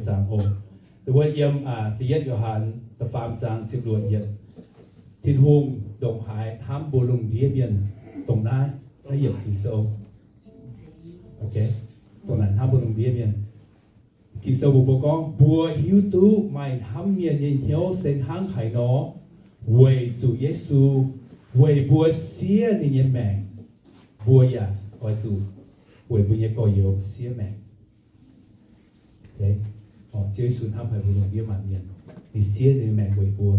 zaangc oc. Wuov yiem da'yietv Yo^han da'faam zaang ziepc luoqc yiemc. Tin-Hungh ndongc haaix hnamv mbuo lungh ndiev mienh, dongh naaiv, naaiv yiemc Ging-Sou. Dongh naaic hnamv mbuo lungh ndiev mienh. Ging-Sou mbuox mbuo gorngv, mbuo hiuv duqv maaih hnamv mienh nyei hnyouv se hnangv haaix nor, weic zuqc Yesu weic mbuo siev ninh nyei maengc, mbuo yaac oix zuqc weic mbuo nyei gorx-youz siev maengc. Ziouv Yesu hnamv haic mbuo lungh ndiev maanc mienh, ninh siev ninh nyei maengc weic mbuo.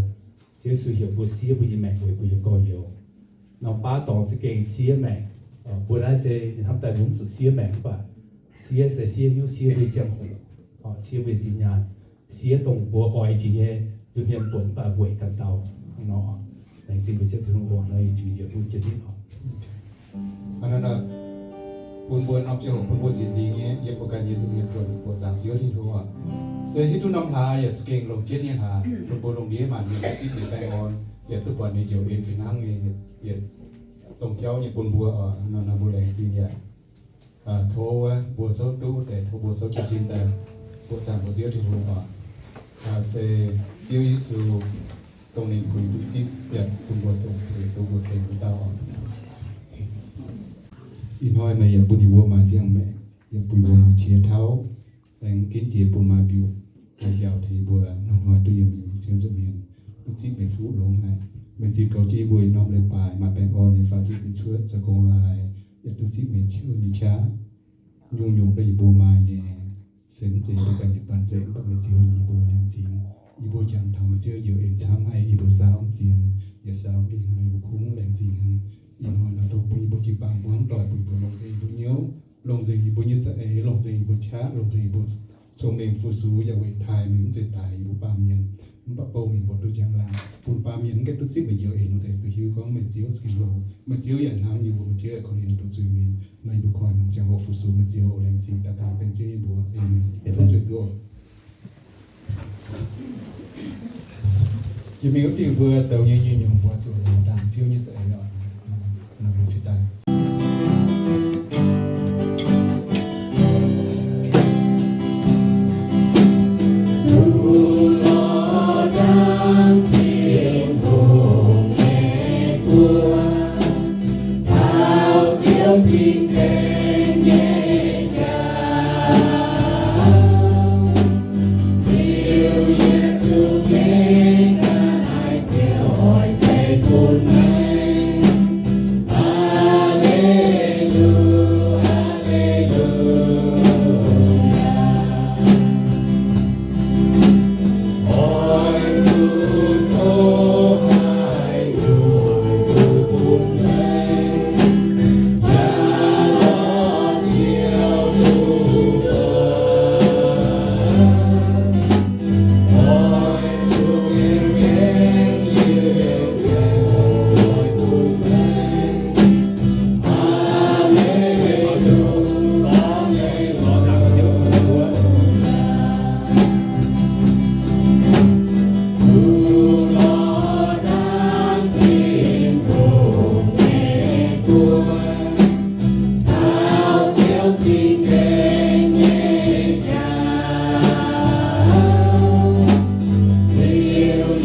Ziouv Yesu heuc mbuo siev mbuo nyei maengc weic mbuo nyei gorx-youz. Norm baav dorngx za'gengh siev maengc. Mbuo naaiv se hnamv daaih mbuo mv zuqc siev maengc mv baac siev se siev hnyouv, siev mbuo nyei ziangh hoc, siev mbuo nyei zinh nyaanh, siev dongh mbuo oix jiex nyei nza'hmien buonc mv baac weic ganh dauh hnangv nor. Laengz zingh mbuo Ziouv Tin-Hungh oc, nor yie juix yietc bun jienv mingh oc. Bun mbuo norm ziangh hoc bun mbuo nziex nzingx nyei yiem mbuo ganh nyei nza'hmien buonc buoqc zaangc Ziouv Tin-Hungh oc. Se hiuv duqv norm hlaax yaac za'gengh longc jienv nyei hlaax, bun mbuo lungh ndiev maanc mienh duqv zipv ninh baengh orn, yaac duqv buatc ninh njoux en fih hnangv nyei, yietc dongh jauv nyei bun mbuo oc. Nor naaiv mbuo laengz zingh yaac tov wuov mbuo souv duqv deix, tov mbuo souv jiez sin daaih buoqc zaangc mbuo Ziouv Tin-Hungh oc. Se Ziouv Yesu dongh ninh kuinx duqv zipv yaac bun mbuo dongh kuinx duqv mbuo ceng wuov dauh oc. Ih hnoi meih yaac bun yie mbuo maaih ziangh maengc, yaac bun yie mbuo maaih qiex tauv, aengx ginv jiex bun maaih mbiungc, maaih nziaaux tengx mbuo hnoi-hnoi duqv yiem meih nyei Ziouv nza'hmien, duqv zipv meih fuqv longx haic. Meih zipv goux jienv yie mbuo ih norm leiz-baaix maaih baengh orn nyei faaux jienv mingh cuotv za'gengh laai, yaac duqv zipv meih ciouv nyei qaqv. Nyungc-nyungc daaih yie mbuo maaih nyei, se mv zeiz yie mbuo ganh nyei banh zeic, mv baac meih Ziouv yie mbuo laengz zingh. Yie mbuo jangx taux meih Ziouv njoux en camv haic, yie mbuo saau mv zien, yaac saau mv mingh, yie mbuo kungx laengz zingh hnangv. Ih hnoi nor tov bun yie mbuo jiu-baang mbuangv doic, bun yie mbuo longc nzengc yie mbuo hnyouv, longc nzengc yie mbuo nyei za'eix, longc nzengc yie mbuo qaqv, longc nzengc yie mbuo cong-mengh fu-sux yaac weic taaih mingh mv zeiz daix yie mbuo baamh mienh, mv baac bouh mingh mbuo duqv njang-laangc, bun baamh mienh mv gaengh duqv zipv meih njoux en wuov deix, bun hiuv gorngv meih Ziouv cingx hlo, meih Ziouv yaac hnamv yie mbuo, meih Ziouv yaac korv-lienh mbuo zuiz mienh. Nor yie mbuo koi norm ziangh hoc fu-sux meih Ziouv, laengz zingh daux gaux dengv Ziouv yie mbuo. Aamen. Yie mbuo zueiz duqv. Jiex mingh wuov diuh mbuo zoux nyei nyungc-nyungc mbuo zuqc lorz ndaangc Ziouv nyei za'eix oc. Nor mbuo cingx daaih zuqc lorz ndaangc Tin-Hungh nyei guoqv, caux Ziouv cing-nzengc nyei jauv. Liuz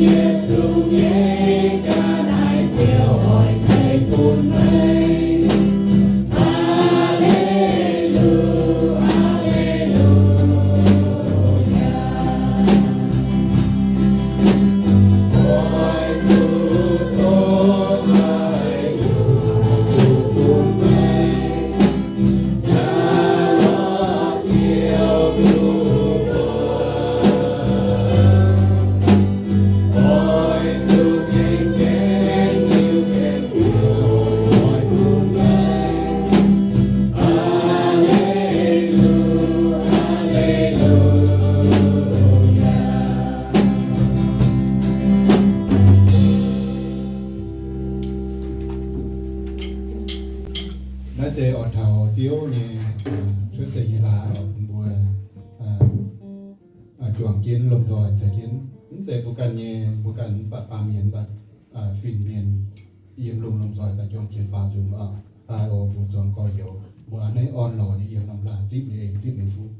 yietc zungv nyei ga'naaiv Ziouv oix ceix bun meih. Aa^le^lu, aa^le^lu. Naaiv se oix taux Ziouv nyei cuotv seix nyei hlaax oc, bun mbuo juangc jienv lomh nzoih caux jienv. Mv zeiz mbuo ganh nyei, mbuo ganh mv baac baamh mienh mv baac fin-mienh yiem lungh lomh nzoih daaih juangc jienv baaux nzung oc. Daaih oc, mbuo zuangx gorx-youz, mbuo a'hneiv orn lorqc nyei yiem norm hlaax zipv nyei en, zipv nyei fuqv.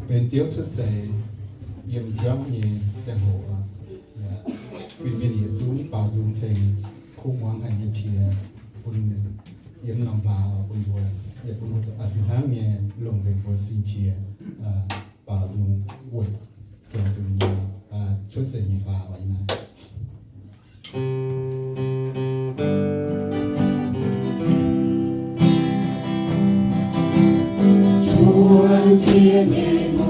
Benx Ziouv cuotv seix yiem juangv nyei ziangh hoc, fin-mienh yietc zungv baaux nzung ceng kuv muangx haic nyei qiex bun yiem norm hlaax bun mbuo, yietc bun mbuo fih hnangv nyei longc nzengc mbuo sin qiex baaux nzung weic juangc zuqc nyei cuotv seix nyei hlaax oc. Ih hnoi 春天的梦，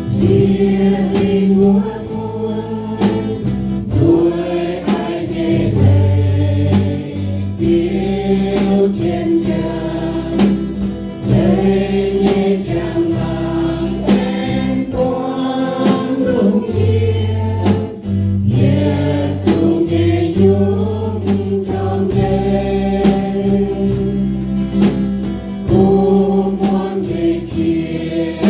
写进我梦，最爱的泪，就天亮。 Lengc nyei njang-laangc aengx buangh lungh ndiev, yietc zungv nyei yungh jorm nzengc. Kuv muangx nyei qiex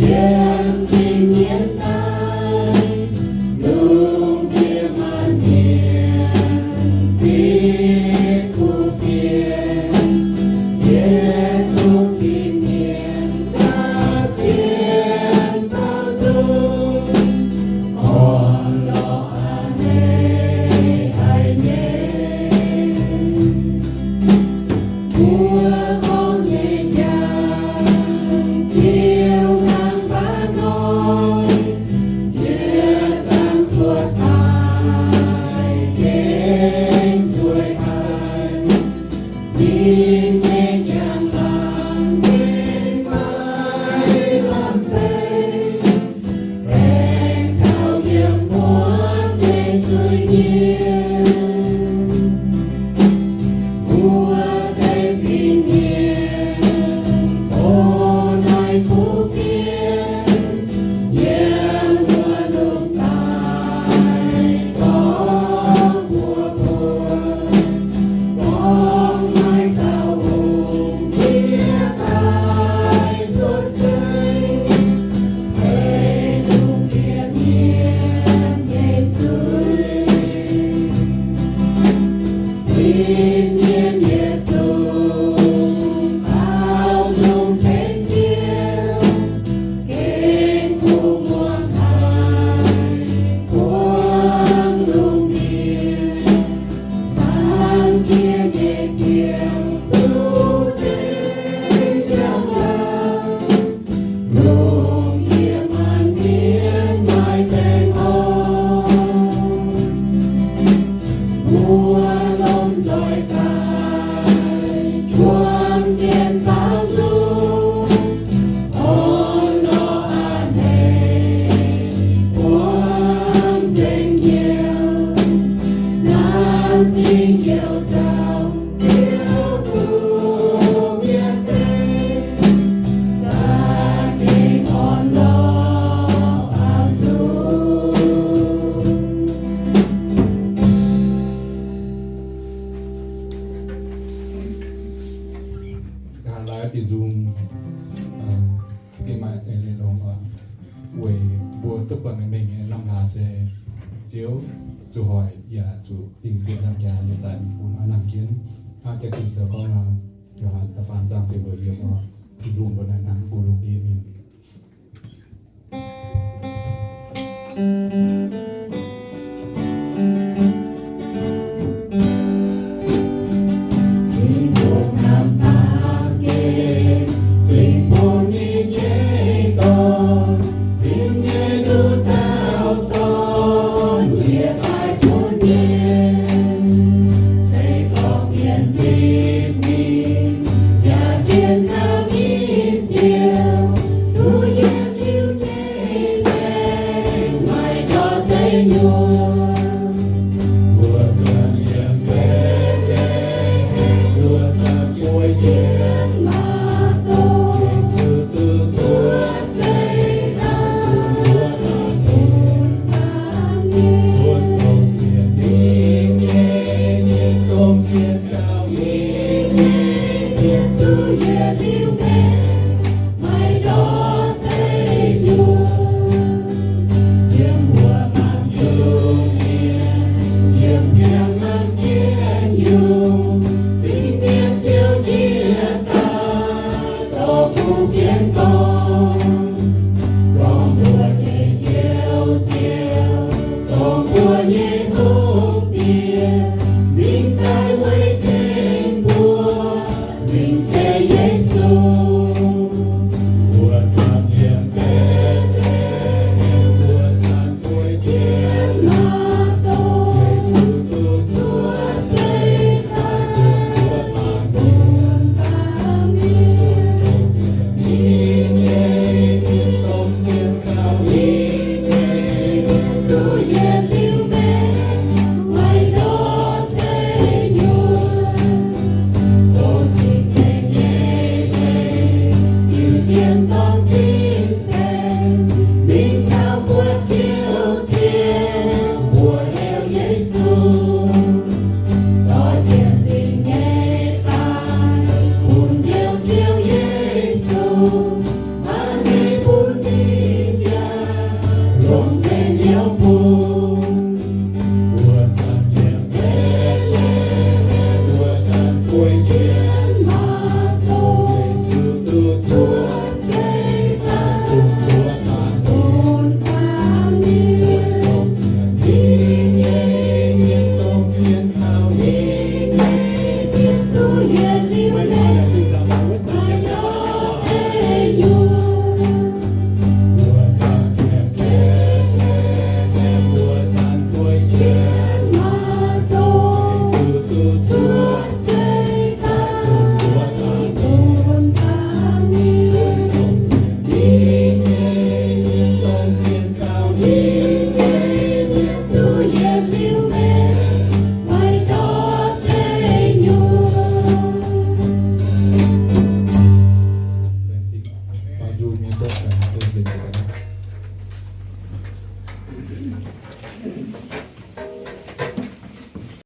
yiem fin-mienh daaih, lungh ndiev maanc mienh ziqv kuv fienx, yietc zungv fin-mienh dapv jienv baaux nzung. Mbuo duqv buatc mengh mengh nyei norm hlaax se Ziouv zuqc hoic yaac zuqc dingc zienh nzangc jaax yiem daaih bun hnangv nangc jienv. Hnangv jaa-dingh sou gorngv nor, Yo^han da'faam zaang ziepc luoqc yiemc oc, Tin-Hungh mbuo naaiv hnangv mbuo lungh ndiev mienh. Tin-Hungh hnamv baamh gen, cingx bun ninh nyei Dorn, ninh nyei nduqc dauh Dorn, njiec daaih bun mienh, se gorngv mienh zipv ninh, yaac sienx kaux ninh Ziouv, duqv yiem Liuz nyei maengc, maiv ndortv deic nyuoqc.